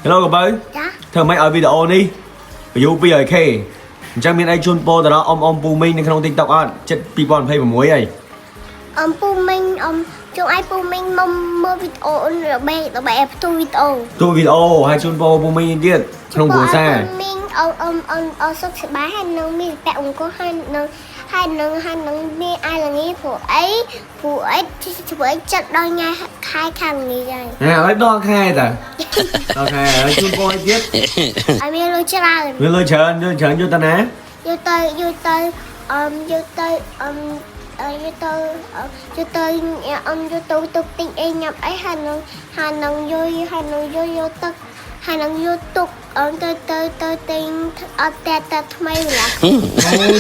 Hello កបើ ចា ធ្វើម៉េចឲ្យវីដេអូនេះ view 200K អញ្ចឹងមានអីជូនពរទៅដល់អ៊ំអ៊ំពូមីងនៅក្នុង TikTok អត់ចិត្ត2026អី អមពូមីងអមចង់ឲ្យពូមីងមកមើលវីដេអូអូនដើម្បីដើម្បីឲ្យផ្ទុះវីដេអូ ទូវីដេអូហើយជូនពរពូមីងទៀតក្នុងគ្រួសារ ពូមីងអមអមអមអសុខសប្បាយហើយនឹងមានពាក់អង្គហើយនឹងហើយនឹងហើយនឹងមានអាយល្ងាព្រោះអីព្រោះអីព្រោះអីចិត្តដល់ថ្ងៃខែខាងនេះហើយ ណាឥឡូវដល់ខែតាដល់ខែហើយជូនពរឲ្យទៀត ឲ្យមានលុយច្រើន វាលុយច្រើនលុយច្រើនយកតាណា យកទៅយកទៅអមយកទៅអមយកទៅយកទៅអមយកទៅទុកទិញអីញ៉ាំអីហើយនឹងហើយនឹងយកហើយនឹងយកយកទឹកហើយនឹងយកទុកអមទៅទៅទៅទិញអត់តែតែថ្មីម្ល៉េះ អូ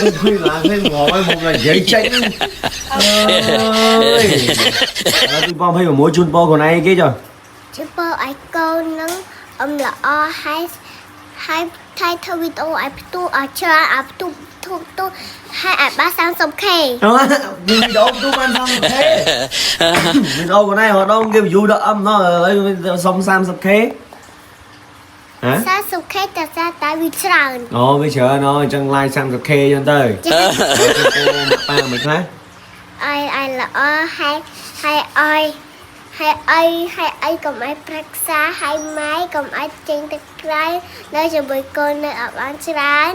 ទៅធ្វើឡើងហ្នឹងងហើយមកនិយាយចេញហ្នឹងអើយឥឡូវ2026ជូនពរខ្លួនឯងគេចុះ ជិះបើឲ្យកូននឹងអមល្អហើយហើយថៃធ្វើវីដេអូឲ្យផ្ទុះឲ្យច្រើនឲ្យផ្ទុះទុះទុះហើយឲ្យបាន 30K អូវីដេអូទូបាន 30K វីដេអូខ្លួនឯងរដងគេ view ដល់អឹមណោះឥឡូវសុំ 30K ហ៎ 30K តែសារតែវាច្រើន អូវាច្រើនអូអញ្ចឹង live 30K អញ្ចឹងទៅ ចា ប៉ាមិនខ្លះ ឲ្យឲ្យល្អហើយហើយឲ្យហើយឲ្យហើយឲ្យកុំឲ្យប្រឹក្សាហើយម៉ែកុំឲ្យចេញទៅក្រៅនៅជាមួយកូននៅអត់បានច្រើន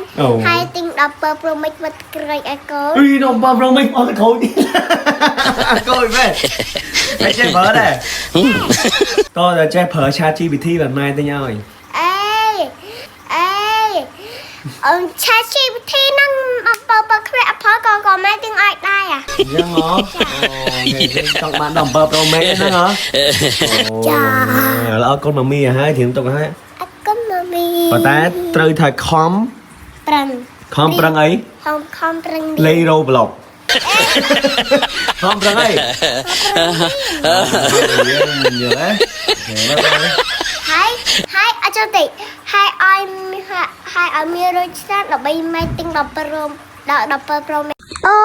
ហើយទិញ17 Pro Max មកក្រែកឲ្យកូន អីនំបងប្រុសមិនអត់ខូចកូនមែនតែចេះប្រើដែរតោះតែចេះប្រើ Chat GPT បានម៉ែទិញឲ្យ អេអេអម ChatGPT ហ្នឹងអត់បើបើគ្រាក់ផលក៏ក៏ម៉ែទិញឲ្យដែរអា អញ្ចឹងហ៎អូខេចង់បាន17 Pro Max ហ្នឹងហ៎ ចា ឥឡូវអរគុណម៉ាមីឲ្យហើយត្រៀមទុកឲ្យ អរគុណម៉ាមី ប៉ុន្តែត្រូវថាខំ ប្រឹង ខំប្រឹងអី ខំខំប្រឹង លេង Roblox ខំប្រឹងអីយើងយល់ទេ ហើយហើយអត់ចូលតិចហើយឲ្យហើយឲ្យមានរសជាតិដើម្បីម៉ែទិញ17 Pro ដល់17 Pro Max អូ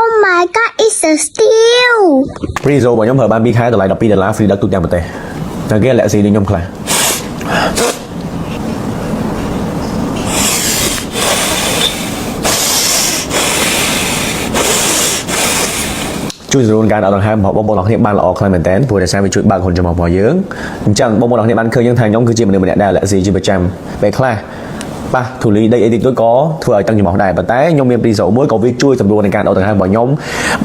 Oh my god it's a steal Prezo របស់ខ្ញុំប្រើបាន2ខែតម្លៃ12ដុល្លារ free ដឹកទូទាំងប្រទេសតែគេលាក់ស៊ីដូចខ្ញុំខ្លះជួយសម្រួលការដកដង្ហើមរបស់បងប្អូនអរគ្នាបានល្អខ្លាំងមែនទែនព្រោះដោយសារវាជួយបើកហ៊ុនចំហរបស់យើងអញ្ចឹងបងប្អូនអរគ្នាបានឃើញយើងថាខ្ញុំគឺជាមនុស្សម្នាក់ដែលលាក់ស៊ីជាប្រចាំពេលខ្លះប៉ះធូលីដីអីតិចតួចក៏ធ្វើឲ្យតឹងច្រមុះដែរប៉ុន្តែខ្ញុំមានព្រីសូមួយក៏វាជួយសម្រួលในការដកដង្ហើមរបស់ខ្ញុំ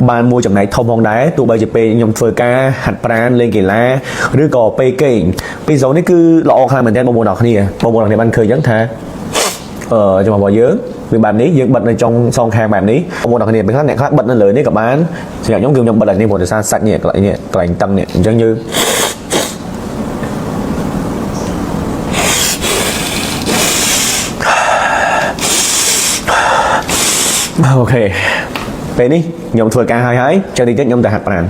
បានមួយចំណែកធំផងដែរទោះបីជាពេលខ្ញុំធ្វើការហាត់ប្រាណលេងកីឡាឬក៏ពេលគេងព្រីសូនេះគឺល្អខ្លាំងមែនទែនបងប្អូនអរគ្នាបងប្អូនអរគ្នាបានឃើញអញ្ចឹងថា អឺចំរបស់យើងវាបែបនេះយើងបិទនៅចុងសងខាងបែបនេះបងប្អូនអរគ្នាពេលខ្លះអ្នកខ្លះបិទនៅលើនេះក៏បានសម្រាប់ខ្ញុំគឺខ្ញុំបិទអានេះព្រោះដោយសារសាច់នេះកន្លែងនេះកន្លែងតឹងនេះអញ្ចឹងយើងអូខេពេលនេះខ្ញុំធ្វើការហើយហើយចឹងតិចទៀតខ្ញុំទៅហាត់ប្រាណ